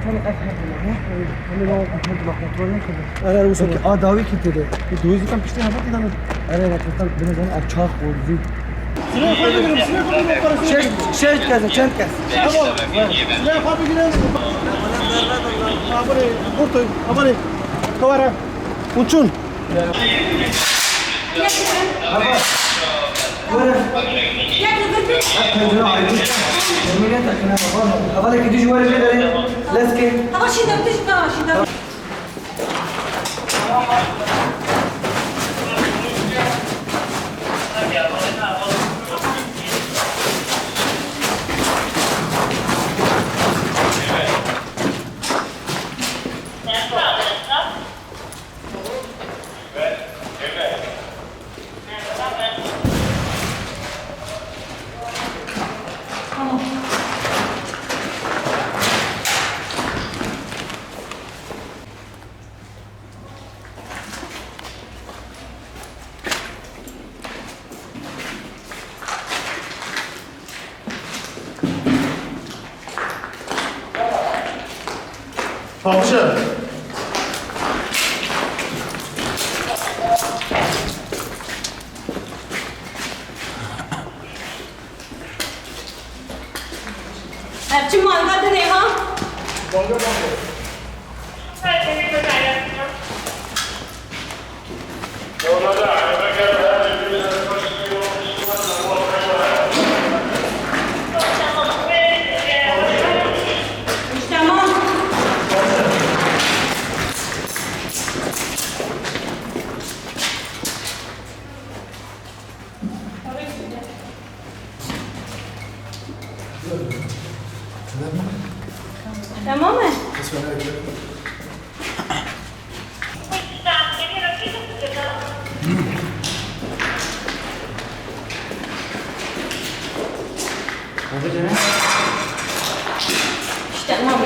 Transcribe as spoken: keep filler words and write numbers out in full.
Sen ev her zaman, he? Hani ne oldu? Her zaman kontrol ne kırdı? Ere, Rusya. Peki, a, dawi ki dedi. Bu döviz yıkan pişti, ha, bak, inanın. Ere, ere, kurtar, biraz hani, a, çağ oldu. Sıraya koydu, sıraya koydu, parası. Şey, şey, kez, çend kez. Tamam. Sıraya koydu, gidelim. Abone, kurtu, abone. Kavara. Uçun. Tavşan. Ev çi manga dinê ha? Manga, manga. Tamam mı? İşte, tamam.